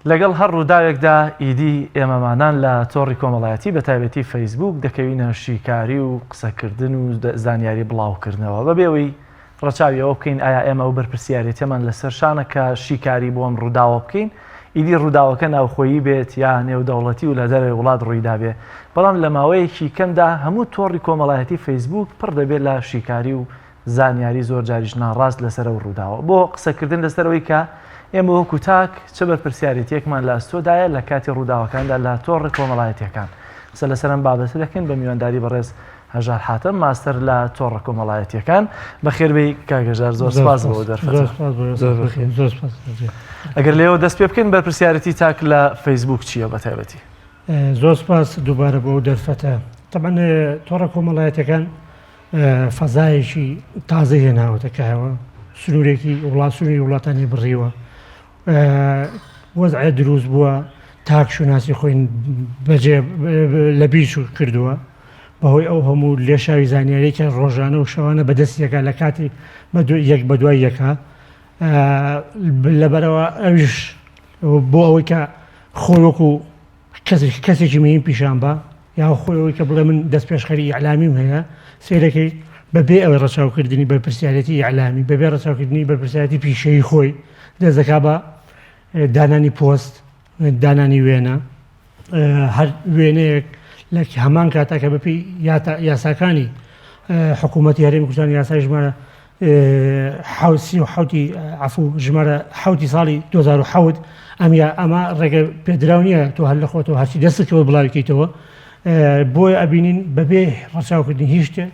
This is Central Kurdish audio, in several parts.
لەگەڵ هەر ڕووداوێکدا ئیدی ئێمەمانان لە تۆڕی کۆمەڵایەتی بە تایبەتی فەیسبووک دەکەوینە شیکاری و قسەکردن و زانیاری بڵاوکردنەوە بەبێ ئەوەی ڕەچاوی ئەوە بکەین ئایا ئێمە ئەو بەرپرسیارێتیەمان لەسەر شانە کە شیکاری بۆ ئەم ڕووداوە بکەین ئیدی ڕووداوەکە ناوخۆیی بێت یا نێودەوڵەتی و لە دەرەوەی وڵات ڕوویدابێ بەڵام لە ماوەیەکی کەمدا هەموو تۆڕی کۆمەڵایەتی فەیسبووک پڕ دەبێت لە شیکاری و زانیاری زۆر جاریش ناڕاست لەسەر ئەو ڕووداوە. بۆ قسەکردن لەسەر ئەوەی کە ئێمە وەکو تاک چ بەرپرسیارێتییەکمان لە ئەستۆدایە لە کاتی ڕووداوەکاندا لە تۆڕە کۆمەڵایەتییەکان قسە لەسەر ئەم بابەتە دەکەین بە میوانداری بەڕێز هەژار حاتەم ماستەر لە تۆڕە کۆمەڵایەتییەکان. بەخێربێی کاک هەژار زۆر سپاس بۆ دەرفەتە. ئەگەر لێوە دەست پێ بکەین بەرپرسیارێتی تاک لە فەیسبووک چییە بە تایبەتی؟ زۆر سپاس دووبارە بۆ ئەو دەرفەتە. تەبعەن تۆڕە کۆمەڵایەتیەکان فەزایەکی تازەی هێناوەتە کایەوە، سنوورێکی وڵات سنووری وڵاتانی بڕیوە، وەزعێ دروست بووە تاک شوناسی خۆی بەجێ لە بیر کردووە بەهۆی ئەو هەموو لێشاوی زانیاری کە ڕۆژانە و شەوانە بەدەستیەکە لە کاتی یەک بە دوای یەکە لەبەرەوە ئەویش بۆ ئەوەی کە خۆی وەکو کەسێکی مهیم پیشان با یا خۆی ئەوەی کە بڵێ من دەستپێشخەری ئیعلامیم هەیە، سەیرەکەی بەبێ ئەوەی ڕەچاوکردنی بەرپرسیارێتی ئیعلامی، بەبێ ڕەچاوکردنی بەرپرسیارێتی پیشەیی خۆی، دەست دەکا بە دانانی پۆست، دانانی وێنە، هەر وێنەیەک لە هەمان کاتا کە بەپێی یاساکانی حکوومەتی هەرێمی کوردستان یاسای ژمارە 37ی عەفو ژمارە حوتی ساڵی 2007 ئەم یا ئەمە ڕێگە پێدراو نییە تۆ هەر لە خۆتەوە هەرچی دەستت کەوت بڵاویکەیتەوە بۆیە ئەبینین بەبێ ڕەچاوکردنی هیچ شتێک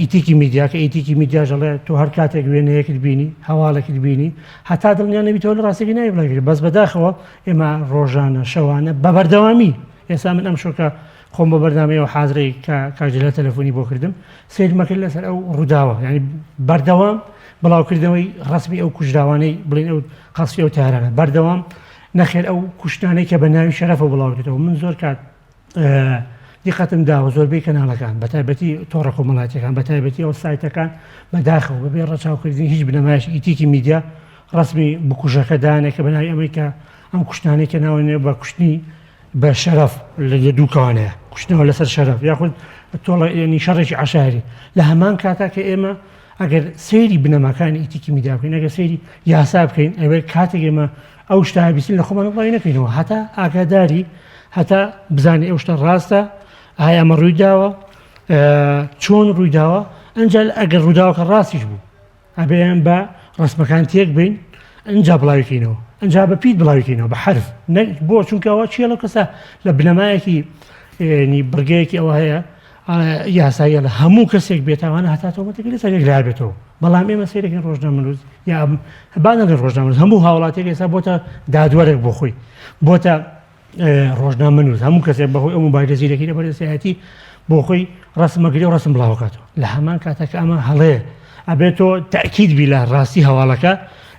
ئیتیکی میدیا کە ئیتیکی میدیاش ئەڵێ تۆ هەر کاتێک وێنەیەکت بینی هەواڵێکت بینی هەتا دڵنیا نەبیتەوە لە ڕاستەکەی ناوی بڵاوی بەس بەداخەوە ئێمە ڕۆژانە شەوانە بە بەردەوامی ئێستا من ئەم شۆکە خۆم بۆ بەرنامەیەوە حازرەی کە کاک جەلال تەلەفۆنی بۆ کردم سەیرمە کرد لەسەر ئەو ڕووداوە یعنی بەردەوام بڵاوکردنەوەی ڕەسمی ئەو کوژراوانەی بڵین ئەو قەسفی ئەو تارانە بەردەوام نەخێر ئەو کوشتانەی کە بە ناوی شەرەفە بڵاوکردەوە من زۆر کات دیقەتم داوە زۆربەی کەناڵەکان بە تایبەتی تۆڕە کۆمەڵاتیەکان بە تایبەتی ئەو سایتەکان بەداخەوە بەبێ ڕەچاوکردنی هیچ بنەمایش ئیتیکی میدیا ڕسمی بکوژەکە دانێک کە بە ناوی ئەمەی کە ئەم کوشتانەی کە ناوەنێ بە کوشتنی بە شەرەف لە دووکانەیە کوشتنەوە لەسەر شەرەف یاخود تۆڵە یعنی شەڕێکی عەشایری لە هەمان کاتا کە ئێمە ئەگەر سەیری بنەماکانی ئیتیکی میدیا بکەین ئەگەر سەیری یاسا بکەین ئەوێ کاتێک ئێمە ئەو شتە بیستین لە خۆمان بڵاوی نەکەینەوە هەتا ئاگاداری هەتا بزانین ئەو شتە ڕاستە ئایا ئەمە ڕووی داوە چۆن ڕووی داوە ئەنجا ئەگەر ڕووداوەکە ڕاستیش بوو ئەبێ بە ڕەسمەکان تێک بین ئەجا بڵاوی کەینەوە ئەجا بە پیت بڵاوی کەینەوە بە حرف بۆ چونکەەوە چیە لەو کەسە لە بنەمایەکی بڕگەیەکی ئەوە هەیە یاساییە لە هەموو کەسێک بێتاوانە هەتا تۆمەتێک لەسەر یەکلا بێتەوە بەڵام ئێمە سەیرێکی ڕۆژنامەنووس یا با نەڵێن ڕۆژنامەنووس هەموو هاوڵاتیێک ئێستا بۆتە دادوەرێک بۆ خۆی بۆتە ڕۆژنامەنووس هەموو کەسێک بەهۆی ئەو مۆبایلە زیرەکی لە بەردەستایەتی بۆ خۆی ڕەسمەگری و ڕەسم بڵاوکاتەوە لە هەمان کاتە کە ئەمە هەڵەیە ئەبێت تۆ تاکید بی لە ڕاستی هەواڵەکە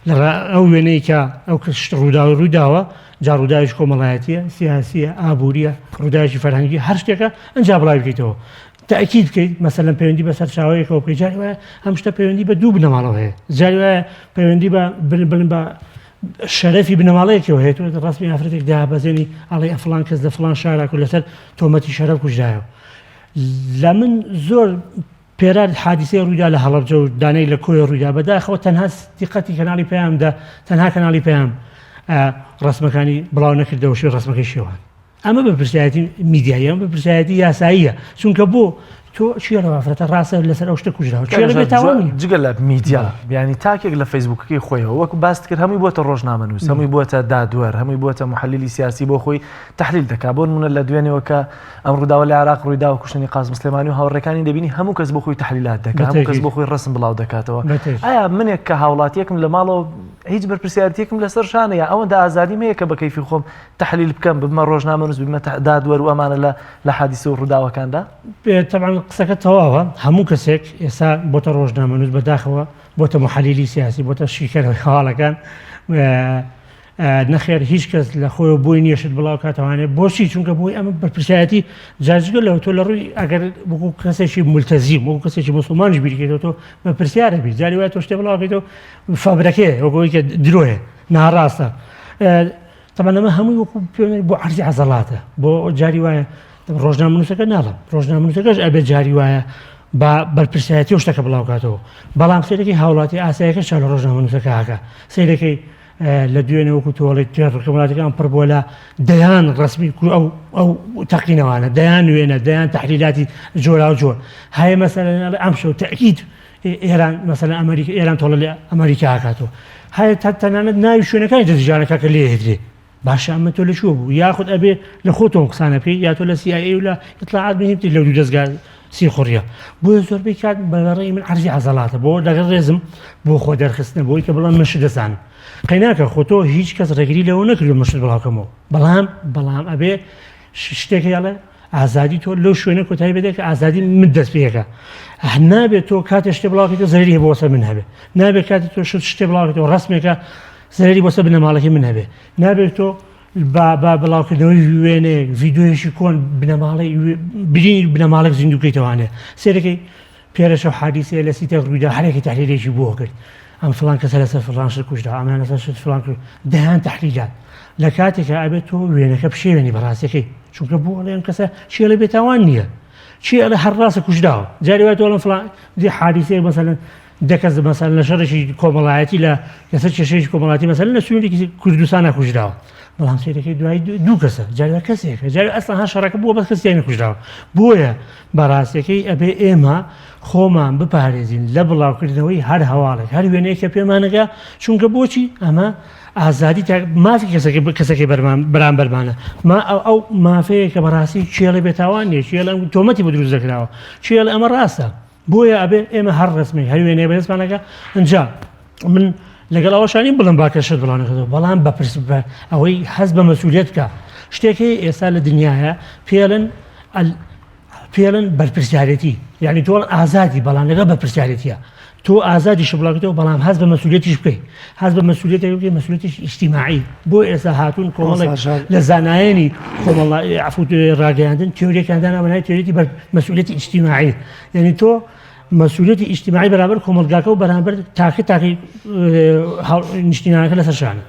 لە ئەو وێنەی کە ئەو کەس ڕووداوی ڕوویداوە جا ڕووداویش کۆمەڵایەتیە سیاسیە ئابووریە ڕووداوێکی فەرهەنگی هەر شتێکە ئەنجا بڵاوی بکەیتەوە تاکید بکەیت مەسەلەن پەیوەندی بە سەرچاوەیەکەوە بکەیت جاری وایە ئەم شتە پەیوەندی بە دوو بنەماڵەوە هەیە جاری وایە پەیوەندی بە بن بە شەرەفی بنەماڵەیەکەوە هەیە تۆ ڕەسمی ئافرەتێک دابەزێنی ئەڵێ ئەفلان کەس لە فلان شارا و لەسەر تۆمەتی شەرەف کوژرایەوە لە من زۆر پێرار حادیسەی ڕوویدا لە هەڵەبجە و دانەی لە کۆیە ڕوویدا بەداخەوە تەنها دیقەتی کەناڵی پەیامدا تەنها کەناڵی پەیام ڕسمەکانی بڵاو نەکردەوە شوێ ڕسمەکەی شێوان ئەمە بەرپرسیارێتی میدیاییە، ئەمە بەرپرسیارێتی یاساییە، چونکە بۆ تۆ چییە لەو ئافرەتە ڕاستە لەسەر ئەو شتە کوژراوە، چییە لە بێتاوان نییە. جگە لە میدیا یانی تاکێک لە فەیسبووکەکەی خۆیەوە وەکو باست کرد هەمووی بۆتە ڕۆژنامەنووس هەمووی بۆتە دادوەر هەمووی بۆتە محللی سیاسی بۆ خۆی تحلیل دەکا بۆ نمونە لە دوێنێوە کە ئەم ڕووداوە لە عێراق ڕوویدا و کوشتنی قاسم سلێمانی و هاوڕێکانی دەبینی هەموو کەس بۆ خۆی تحلیلات دەکا هەموو کەس بۆ خۆی ڕسم بڵاو دەکاتەوە ئایا منێک کە هاوڵاتیەکم لە ماڵەوە هیچ بەرپرسیارەتیەکم لەسەر شانە یا ئەوەندە ئازادیم هەیە کە بە کەیفی خۆم تەحلیل بکەم ببمە ڕۆژنامەنووس ببمە دادوەر و ئەمانە لە لە حادیسە و ڕووداوەکاندا؟ تەبعەن قسەکە تەواوە هەموو کەسێک ئێستا بۆتە ڕۆژنامەنووس بەداخەوە بۆتە محەلیلی سیاسی بۆتە شیکەرەوەی هەواڵەکان نەخێر هیچ کەس لە خۆی بۆی نییە شت بڵاو کاتەوانێ بۆچی چونکە بۆی ئەمە بەرپرسیارەتی جاجگە لەوە تۆ لە ڕووی ئەگەر وەکو کەسێکی ملتەزیم وەکو کەسێکی مسلمانیش بیرکەیتەوە تۆ بەرپرسیارە بی جاری وایە تۆ شتێ بڵاو بکەیتەوە فابرەکەیە وەکو ئەوەی کە درۆیە ناڕاستە. تەبعەن ئەمە هەمووی وەکو پێ بۆ عەرزی عەزەڵاتە بۆ جاری وایە ڕۆژنامەنووسەکە ناڵم ڕۆژنامەنووسەکەش ئەبێ جاری وایە بە بەرپرسایەتی و شتەکە بڵاوکاتەوە بەڵام سەیرەکەی هاوڵاتی ئاسایەکە چاو لە ڕۆژنامەنووسەکە هاکە سەیرەکەی لە دوێنێ وەکو تۆڵی تێڕکەمڵاتەکان پڕ بووە لە دەیان ڕسمی کو ئەو ئەو تەقینەوانە دەیان وێنە دەیان تحلیلاتی جۆرا و جۆر هەیە مەسەلەن ئەم شەو تەکید ئێران مەسەلەن ئەمریکا ئێران تۆڵە لە ئەمریکا ئەکاتەوە هەیە تا تەنانەت ناوی شوێنەکانی دەستنیشانەکە کە لێ هێدرێ باشە ئەمە تۆ لە کوێ بوو یاخود ئەبێ لە خۆتۆم قسانە بکەی یا تۆ لە CIA و لە ئیتلاعات مهمتر لەو دوو دەزگا سیخوڕیە بۆیە زۆربەی کات بەڕێی من عەرزی عەزەڵاتە بۆ لەگەڵ ڕێزم بۆ خۆ دەرخستنە بۆی کە بڵێم من شت دەزانم قەیناکە خۆ تۆ هیچ کەس ڕێگری لەوە نەکردو من شت بڵاوکەمەوە بەڵام بەڵام ئەبێ شتێک هەیە ئازادی تۆ لەو شوێنە کۆتایی بێت کە ئازادی من دەست پێەکە نابێت تۆ کاتێ شتێ بڵاوکەیتەوە زەرری هەبوو سەر من هەبێ نابێت کاتێ تۆ شت شتێ بڵاوکەیتەوە ڕسمێکە زەرری بۆ سەر بنەماڵەکەی من هەبێ نابێت تۆ با با بڵاوکردنەوەی وێنەیەک ڤیددیویەکی کۆن بنەماڵەی برینی بنەماڵێک زیندووکەیتەوانێ سێرەکەی پێرەشەو حادیسەیە لە سیتێک ڕوویدا هەرێکی تەحلیلێکی بۆ کرد ئەم فڵان کەسە لەسەر فڵان شت کوژرا ئەمان لەسەر شت فڵان کرد دەیان تەحلیلات لە کاتێکا ئەبێت تۆ وێنەکە بشێوێنی بەڕاستەکەی چونکە بۆ ئەڵێ ئەم کەسە چێڵێ بێتاوان نییە چی ئەڵێ هەر ڕاستە کوژراوە جاری وای تۆ ئەڵێن فڵان دی حادیسەیەک مەسەلەن دە کەس مەسەلەن لە شەڕێکی کۆمەڵایەتی لە لەسەر کێشەیەکی کۆمەڵاتی مەسەلەن لە سنوورێکی کوردستانا کوژراوە بەڵام سەیرەکەی دوای دوو کەسە جارێ کەسێکە جارێ ئەسڵەن هەر شەڕەکە بووە بەس کەسیان نەکوژراوە بۆیە بەڕاستەکەی ئەبێ ئێمە خۆمان بپارێزین لە بڵاوکردنەوەی هەر هەواڵێک هەر وێنەیەک کە پێمانەگا چونکە بۆچی ئەمە ئازادی تا مافی کەسەکە کەسەکەی بەرمان بەرامبەرمانە ما ئەو ئەو مافەیە کە بەڕاستی کێڵێ بێتاوان نیە کێڵێ تۆمەتی بۆ دروست دەکراوە کێڵێ ئەمە ڕاستە بۆیە ئەبێ ئێمە هەر ڕسمی هەر وێنەیە بەدەستمانەکە ئەنجا من لەگەڵ ئەوەشانی بڵم با کە شت بڵاو نەکردەوە بەڵام بە پرس بە ئەوەی هەست بە مەسئولیت بکە شتێک هەیە ئێستا لە دنیاە پێڵن پێڵن بەرپرسیارەتی یعنی تۆ ئازادی بەڵام لەگەڵ بەرپرسیارەتیە تۆ ئازادی شبڵاکەتەوە بەڵام هەست بە مەسئولیتیش بکەیت هەست بە مەسئولیتێک بکەیت مەسئولیتیش ئیجتیماعی بۆ ئێستا هاتوون کۆمەڵێک لە زانایانی کۆمەڵ عفو ڕاگەیاندن تیۆریەکان دانا بە ناوی تیۆریەتی بەر مەسئولیتی ئیجتیماعی یعنی تۆ مەسئولیتی ئیجتیماعی بەرامبەر کۆمەڵگاکە و بەرامبەر تاکە تاکی نیشتیمانەکە لەسەر شانە.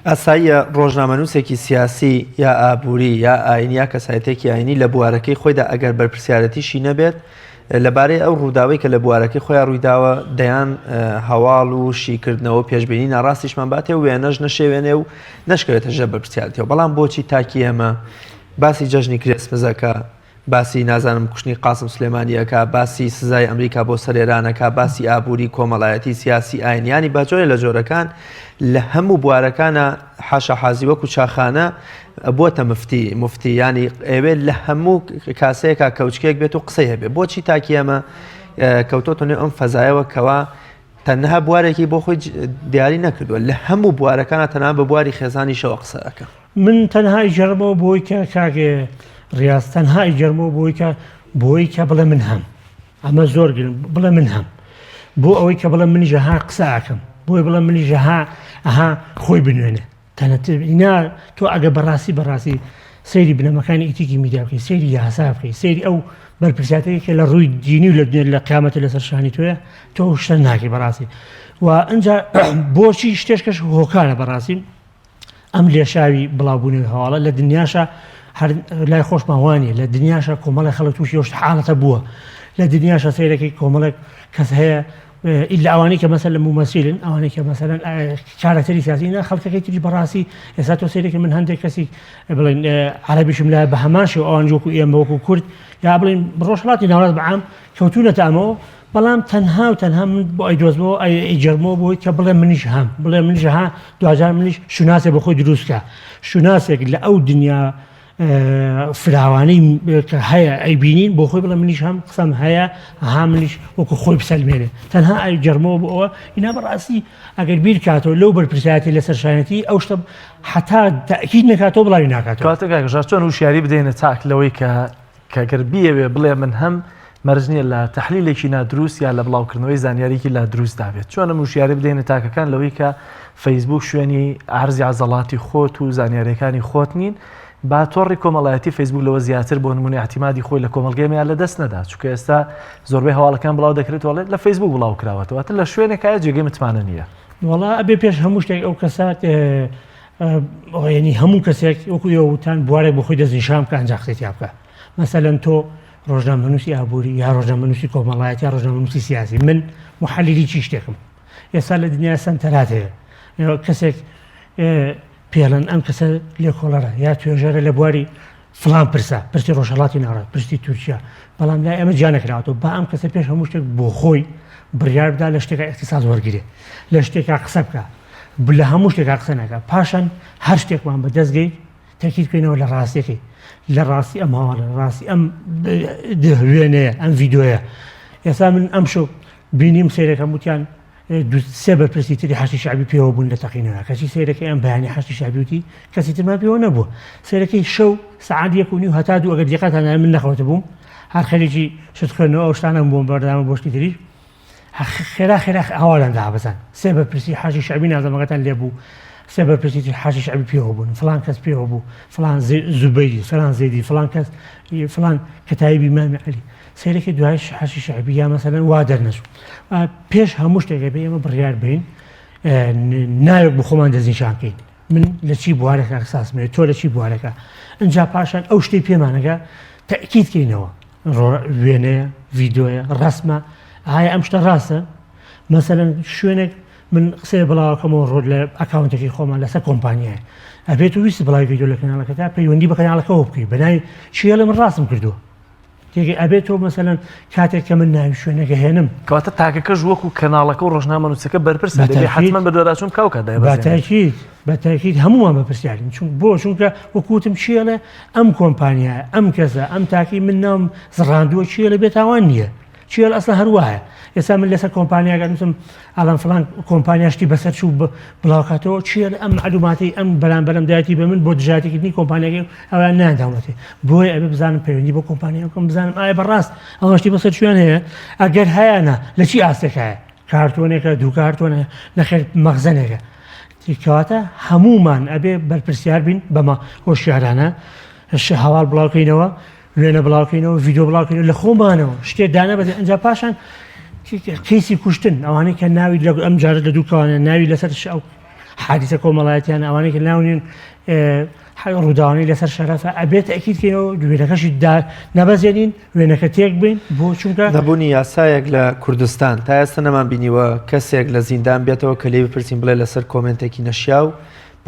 ئاساییە ڕۆژنامەنووسێکی سیاسی یا ئابووری یا ئاینی یا کەسایەتێکی ئاینی لە بوارەکەی خۆیدا ئەگەر بەرپرسیارەتیشی نەبێت لەبارەی ئەو ڕووداوەی کە لە بوارەکەی خۆیان ڕوویداوە دەیان هەواڵ و شیکردنەوە پێشبینی ناڕاستیشمان باتێ و وێنەش نەشێوێنێ و نەشکەوێتە ژێر بەرپرسیارەتیەوە بەڵام بۆچی تاکی ئێمە باسی جەژنی کرێسمزەکە باسی نازانم کوشتنی قاسم سلێمانیەکە باسی سزای ئەمریکا بۆ سەر ئێرانەکە باسی ئابووری کۆمەڵایەتی سیاسی ئاینیانی بە جۆرێ لە جۆرەکان لە هەموو بوارەکانە حاشا حازی وەکو چاخانە بۆتە مفتی مفتی ینی ئەوێ لە هەموو کاسەیەکا کەوچکێک بێت و قسەی هەبێ بۆچی تاکی ئەمە کەوتۆتە نێو ئەم فەزایەوە کەوا تەنها بوارێکی بۆ خۆی دیاری نەکردووە لە هەموو بوارەکانە تەنها بە بواری خێزانیشەوە قسە ئەکا. من تەنها ئیگەڕمەوە بۆی کە کاک ڕیاز تەنها ئیگەڕمەوە بۆی کە بۆی کە بڵێ من هەم ئەمە زۆر گرنگ بڵێ من هەم بۆ ئەوەی کە بڵێ منیش ها قسە ئەکەم بۆی بڵێ منیش ها ئەها خۆی بنوێنێ تەنەت نا تۆ ئەگە بەڕاستی بەڕاستی سەیری بنەمەکانی ئیتیکی میدیا بکەی سەیری یاسا بکەی سەیری ئەو بەرپرسیارەتێک کە لە ڕووی دینی و لە دنیا لە قیامەتە لەسەر شانی تۆیە تۆ ئەو شتە ناکەی بەڕاستی و ئەنجا بۆچی شتێش کەش هۆکارە بەڕاستی ئەم لێشاوی بڵاوبوونەوەی هەواڵە لە دنیاشە هەر لای خۆشمان وانە لە دنیاشە کۆمەڵی خەڵک تووشی ئەو حاڵەتە بووە لە دنیاشە سەیرەکەی کۆمەڵێک کەس هەیە ئیلا ئەوانەی کە مەسەلەن مومەسیلن ئەوانەی کە مەسەلەن کارەکتەری سیاسی نا خەڵکەکەی تریش بەڕاستی ئێستا تۆ سەیرێکی من هەندێک کەسی بڵێن عەرەبیشم لای بە هەمان شێوە ئەوان وەکو ئێمە وەکو کورد یا بڵێن ڕۆژهەڵاتی ناوەڕاست بە عام کەوتوونەتە ئەمەوە بەڵام تەنها و تەنها من بۆ ئەیدۆزمەوە ئەیجەرمەوە بۆی کە بڵێ منیش هەم بڵێ منیش ها دواجار منیش شوناسێک بە خۆی دروست کە شوناسێک لە ئەو دنیا فراوانەی کە هەیە ئەیبینین بۆ خۆی بڵێ منیش هەم قسەم هەیە ها منیش وەکو خۆی بسەلمێنێ تەنها ئەی جەرمەوە بۆ ئەوە ئینا بەڕاستی ئەگەر بیر کاتەوە لەو بەرپرسیارەتی لەسەر شانەتی ئەو شتە حتا تاکید نەکاتەوە بڵاوی ناکاتەوە. کەواتە کاک ژار چۆن وشیاری بدەینە تاک لەوەی کە کە گەر بیەوێ بڵێ من هەم مەرج نییە لە تەحلیلێکی نادروست یا لە بڵاوکردنەوەی زانیاریی نادروستدا بێت چۆن ئەم وشیاری بدەینە تاکەکان لەوەی کە فەیسبوک شوێنی عەرزی عەزەڵاتی خۆت و زانیاریەکانی خۆت نین با تۆڕی کۆمەڵایەتی فەیسبوک لەوە زیاتر بۆ نمونە اعتیمادی خۆی لە کۆمەڵگەی میا لەدەست نەدا چونکە ئێستا زۆربەی هەواڵەکان بڵاو دەکرێتەوە لە فەیسبوک بڵاو کراوەتەوە لە شوێنێکایە جێگەی متمانە نییە. وەڵا ئەبێ پێش هەموو شتێک ئەو کەسە ینی هەموو کەسێک وەکو ئێوە وتان بوارێک بۆ خۆی دەستنیشان بکە ئەنجا قسەی تیا بکە مەسەلەن تۆ ڕۆژنامەنووسی ئابووری یا ڕۆژنامەنووسی کۆمەڵایەتی یا ڕۆژنامەنووسی سیاسی من محللی چی شتێکم ئێستا لە دنیا سەنتەرات هەیە کەسێک پێڵەن ئەم کەسە لێکۆڵەرە یا توێژەرە لە بواری فلان پرسە پرسی ڕۆژهڵاتی ناڕات پرسی تورکیا بەڵام لای ئەمە جیا نەکراوەتەوە با ئەم کەسە پێش هەموو شتێک بۆ خۆی بڕیار بدا لە شتێکا اختصاص وەرگێ لە شتێکا قسە بکە لە هەموو شتێکا قسە ناکە پاشان هەر شتێکمان بە دەستگەی تەکید بکەینەوە لە ڕاستیەکەی لە ڕاستی ئەم هەواڵە ڕاستی ئەم وێنەیە ئەم ڤیددیویە ئێستا من ئەم شو بینیم سیرەکەم وتیان سێ بەرپرسی تری حەشدی شەعبی پێوە بوون لە تەقینەوە کەچی سەیرەکەی ئەم بەیانی حەشدی شەعبی وتی کەسی ترمان پێوە نەبووە سەیرەکەی شەو سەعات یەک و نیو هەتا دوو ئەگەر دیقەتان نایە من نەخەوتە بووم هەر خەریکی شت خوێندنەوە ئەو شتانەم بووم بەردامە بۆ شتی تریش خێرا خێرا هەواڵیان دابەزان سێ بەرپرسی حەشدی شەعبی نازەمەکەتان لێ بوو سێ بەرپرسی تر حەشدی شەعبی پێوە بوون فلان کەس پێوە بوو فلان زوبەیری فلان زێدی فلان کەس فلان کەتایبی مامی عەلی سەیرەکەی دوای حەشی شەعبی یا مەسەلەن وا دەرنەچوو پێش هەموو شتێک بێ ئێمە بڕیار بین ناوێک بۆ خۆمان دەستنیشان بکەین من لە چی بوارێکە ئەحساسم هەیە تۆ لە چی بوارێکە ئینجا پاشان ئەو شتەی پێمانەکە تەئکید کەینەوە وێنەیە ڤیدۆیە ڕسمە ئایا ئەم شتە ڕاستە مەسەلەن شوێنێک من قسەیە بڵاوەکەمەوە ڕۆت لە ئەکاونتەکەی خۆمان لەسەر کۆمپانیای ئەبێت و ویست بڵاوی ڤیدۆ لە کەناڵەکەتا پەیوەندی بە کەناڵەکەەوە بکەی بەناوی چیە لە من ڕاستم کردووە تێگەی ئەبێت تۆ مەسەلەن کاتێک کە من ناوی شوێنەکە هێنم. کەواتە تاکەکەش وەکو کەناڵەکە و ڕۆژنامەنووسەکە بەرپرسن دەبێ حەتمەن بەدواداچوون بکا و کات دایبەزێنێت. بەتاکید بەتاکید هەموومان بەرپرسیارین چون بۆ چونکە وەکو وتم کێڵێ ئەم کۆمپانیایە ئەم کەسە ئەم تاکی من ناوم زڕاندووە کێڵێ بێتاوان نییە کێڵ ئەسڵەن هەر وایە ئێستا من لەسەر کۆمپانیاکە نووسم ئەڵم فلان کۆمپانیا شتی بەسەر چوو بڵاوکاتەوە چیە ئەم معلوماتی ئەم بەرامبەرم دایەتی بە من بۆ دژایەتیکردنی کۆمپانیاکەی ئەویان ناداوەتێ بۆیە ئەبێ بزانم پەیوەندی بۆ کۆمپانیا بکەم بزانم ئایا بەڕاست ئەوە شتی بەسەر چویان هەیە ئەگەر هەیەە لە چی ئاستێکایە کارتۆنێکە دوو کارتۆنە نەخێر مەخزنێکە کەواتە هەمومان ئەبێ بەرپرسیار بین بەمە هۆشیارانە هەواڵ بڵاوکەینەوە وێنە بڵاوکەینەوە ڤیدیۆ بڵاوکەینەوە لە خۆمانەوە شتێ دانە بەدەن ئەنجا پاشان کەیسی کوشتن ئەوانەی کە ناوی لە ئەم جارە لە دوو کەوانە ناوی لەسەر ئەو حادیسە کۆمەڵایەتیان ئەوانەی کە ناونین ڕووداوانی لەسەر شەرەفە ئەبێت ئەکید کەینەوە وێنەکەشی دا نەبەزێنین وێنەکە تێک بین بۆ چونکە نەبوونی یاسایەک لە کوردستان تا ئێستا نەمان بینیوە کەسێک لە زیندان بێتەوە کە لێی بپرسین بڵێ لەسەر کۆمێنتێکی نەشیاو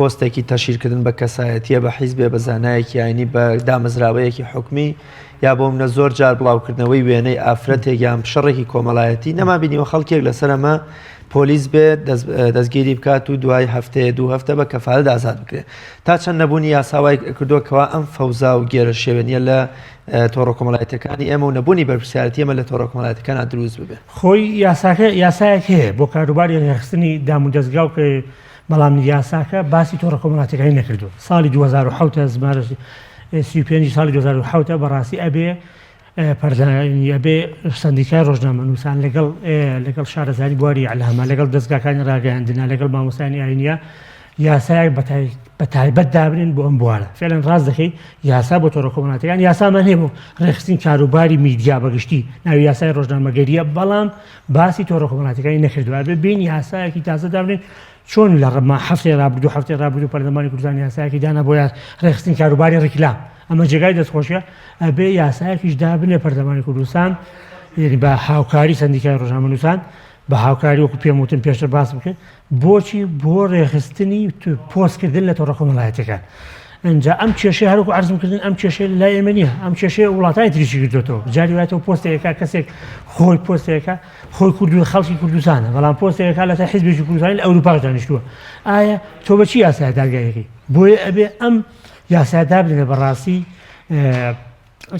پۆستێکی تەشهیرکردن بە کەسایەتیە بە حیزبێ بە زانایەکی ئاینی بە دامەزراوەیەکی حکومی یا بۆ منە زۆر جار بڵاوکردنەوەی وێنەی ئافرەتێک یان شەڕێکی کۆمەڵایەتی نەما بینیوە خەڵکێک لەسەر ئەمە پۆلیس بێ دەستگیری بکات و دوای هەفتەیە دوو هەفتە بە کەفالەت ئازاد بکرێت تا چەند نەبوونی یاساوای کردووە کەوا ئەم فەوزا و گێرە شێوێنیە لە تۆڕە کۆمەڵایەتەکانی ئێمە و نەبوونی بەرپرسیارەتی ئێمە لە تۆڕە کۆمەڵایەتەکان دروست ببێ. خۆی یاساکە یاسایەک هەیە بۆ کاروباری ڕێکخستنی دامودەزگا و بەڵام یاساکە باسی تۆڕە کۆمەڵاتیەکانی نەکردووە ساڵی 2007 ژمارە 35 ساڵی 2007 بەڕاستی ئەبێ پەرلەمانی ئەبێ سەندیکای ڕۆژنامەنووسان لەگەڵ لەگەڵ شارەزانی بواری ئەلهامە لەگەڵ دەستگاکانی ڕاگەیاندنا لەگەڵ مامۆستایانی ئاینیە یاسایەک بە تایبەت دابنێن بۆ ئەم بوارە فعلەن ڕاست دەکەی یاسا بۆ تۆڕە کۆمەڵاتەکان یاسامان هەیە بۆ ڕێکخستنی کاروباری میدیا بەگشتی ناوی یاسای ڕۆژنامەگەریە بەڵام باسی تۆڕە کۆمەڵاتیەکانی نەکردووە ئەبێ بین یاسایەکی تازە دابنێن چۆن لە ڕما هەفتەی ڕابردوو هەفتەی ڕابردوو پەرلەمانی کوردستان یاسایەکی دانا بۆ ڕێکخستنی کاروباری ڕیکلام ئەمە جێگای دەستخۆشیە ئەبێ یاسایەکیش دابنێ پەرلەمانی کوردستان یعنی بە هاوکاری سەندیکای ڕۆژنامەنووسان بە هاوکاری وەکو پێم وتن پێشتر باس بکرد بۆچی بۆ ڕێخستنی پۆستکردن لە تۆڕە کۆمەڵایەتەکان ئەجا ئەم کێشەی هەروکو عرضم کردن ئەم کێشەی لای ئێمە نییە ئەم کێشەی وڵاتانی تریشی کردوێتەوە جاری وایەتەوە پۆستێکە کەسێک خۆی پۆستێکە خۆی کوردو خەڵکی کوردستانە بەڵام پۆستێکە لەسەر حیزبێکی کوردستانی لە ئەوروپاش دانیشتووە ئایا تۆ بە چی یاسای دادگایەکەی بۆیە ئەبێ ئەم یاسا دابنێ بەڕاستی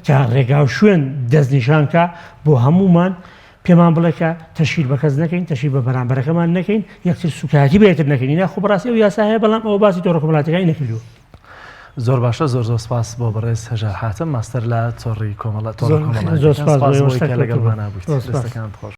کە ڕێگا و شوێن دەستنیشان کا بۆ هەموومان پێمان بڵێ کە تەشهیر بە کەس نەکەین تەشهیر بە بەرامبەرەکەمان نەکەین یەکتر سوکایەتی بە یەکتر نەکەین نا خۆ بەڕاستی ئەو یاسا هەیە بەڵام ئەوە باسی تۆڕە کۆمەڵاتیەکانی نەکردووە. زۆر باشە زۆر زۆر سپاس بۆ بەڕێز هەژار حاتم ماستەر لە تۆڕی کۆمەڵە تۆڕە کۆمەڵایەتیەکان زۆر سپاس سپاس بۆ بۆی ئێوەش کە لەگەڵمانا سەرکەوتوو بن بوویت زۆر سپاس. دەستەکانت خۆش.